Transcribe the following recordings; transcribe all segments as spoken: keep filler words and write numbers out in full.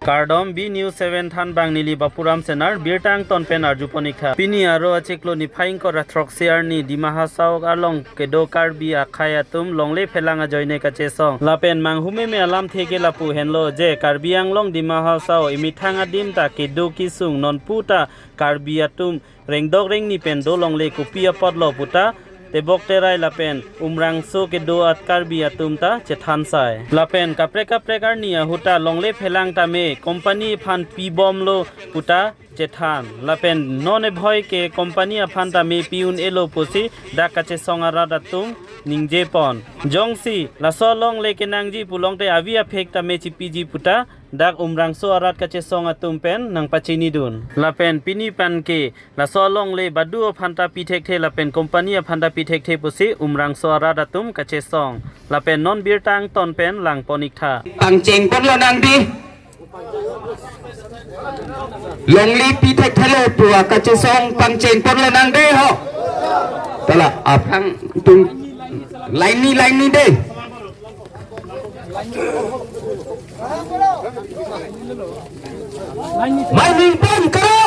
Kardom, B News seven Thanbang, neli Bapuram Senar, birta angton pen arjupon ik tha. Pini aro achiklo niphai ingkoi ra throksi arni Dima Hasao along kedo Karbi akhei atum longle phelang ajoine kachesong. Lapen manghumeme alamthe ke lapu henlo je Karbi Anglong Dima Hasao emethang adim ta kedo kesung, nonpu ta Karbi atum rengdok rengni pen do longle, kopi apotlo puta tebok terai lapen umrangso kedo at Karbi atum ta chethan sai. Lapen kaprek kaprek arni ahut ta longle phelang tame company aphan pibomlo puta chethan. Lapen non ebhoi ke company aphan tame pi un-elo pusi dak kachesong arat atum ningjepon. Jongsi laso longle kenangji pulote avi aphek tame chipiji puta dak umrangso arat kachesong atum pen nangpachinidun. Lapen pini pen ke laso longle badu aphan ta pi thekthe lapen company aphan ta pi thekthe pusi umrangso arat atum kachesong. Lapen non birta angton pen langpon ik tha. Pangchengponlonang dei. Longle pi thekthelo pu akachesong pangchengponlonang dei ho. Tala aphrang tung line ni line ni dei. Mining ban karo!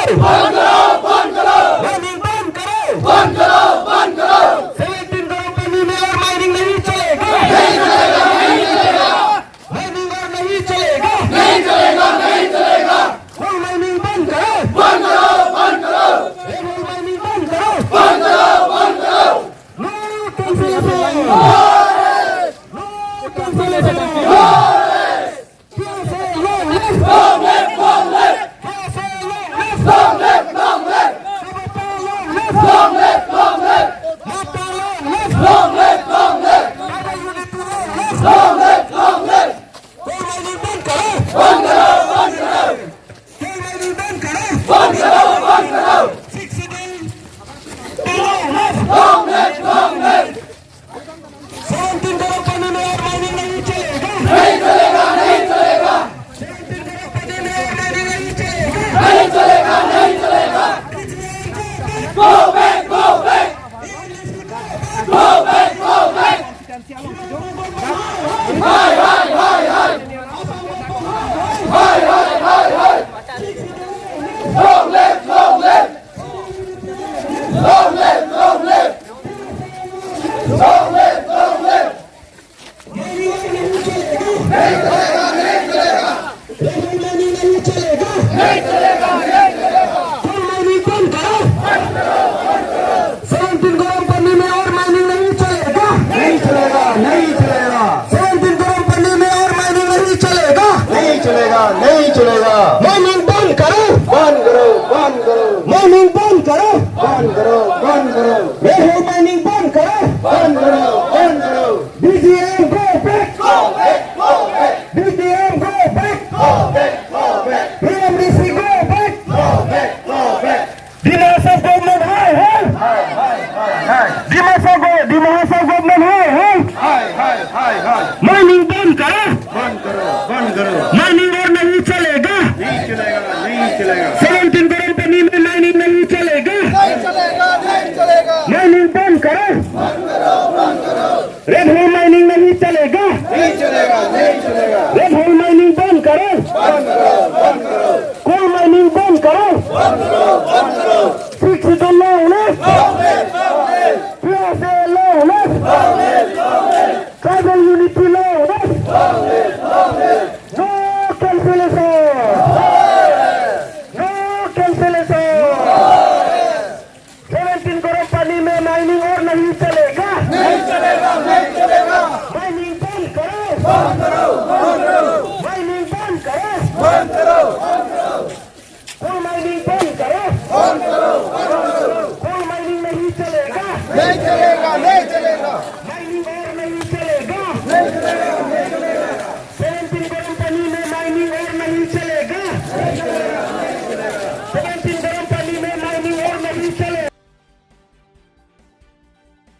Mining ban karo! Seventeen Garon Pani mein aur mining nahi chalega! Mining aur nahi chalega! Coal mining ban karo! Coal mining ban karo! No cancellation! No cancellation! K S A long live! Long live, long live! K S A long live! Long live, long live! Sabata long live! Long live, long live! Mata long live! Long live, long live! Tribal unity long live! Long live, long live! Coal mining ban karo! Ban karo, ban karo! Coal mining ban karo! Ban karo, ban karo! Sixth Schedule long live! Long live, long live! Seventeen Garon Pani mein aur mining nahi chalega! Nahi chalega, nahi chalega! Seventeen Garon Pani mein aur mining nahi chalega! Nahi chalega, nahi chalega! Go back, go back! Go back, go back! Hai, hai, hai, hai! Hai, hai, hai, hai! Long live, long live! Long live, long live! Long live, long live! Coal mining ban karo! Seventeen Garon Pani mein aur mining nahi chalega! Nahi chalega, nahi chalega! Seventeen Garon Pani mein aur mining nahi chalega! Nahi chalega, nahi chalega! Mining ban karo! Ban karo, ban karo! Mining ban karo! Ban karo, ban karo! Red hole mining ban karo! Ban karo, ban karo! D D M go back! Go back, go back! D D M go back! Go back, go back! P M D C go back! Go back, go back! Dima Hasao government hai hai! Hai, hai, hai, hai! Dima Hasao go-, Dima Hasao government hai hai! Hai, hai, hai, hai! Mining ban karo! Ban karo, ban karo! Mining aur nahi chalega! Nahi chalega, nahi chalega! Seventeen Garon Pani mein mining nahi chalega! Nahi chalega, nahi chalega! Mining ban karo! Ban karo, ban karo! Red hole mining nahi chalega! Nahi chalega, nahi chalega! Red hole mining ban karo! Ban karo, ban karo! Coal mining ban karo! Ban karo, ban karo! Sixth Schedule long live! Long live, long live! P S A long live! Long live, long live! Tribal unity long live! Long live, long live! No cancellation! No cancellation! Seventeen Garon Pani mein mining aur nahi chalega! Nahi chalega, nahi chalega! Mining ban karo! Ban karo,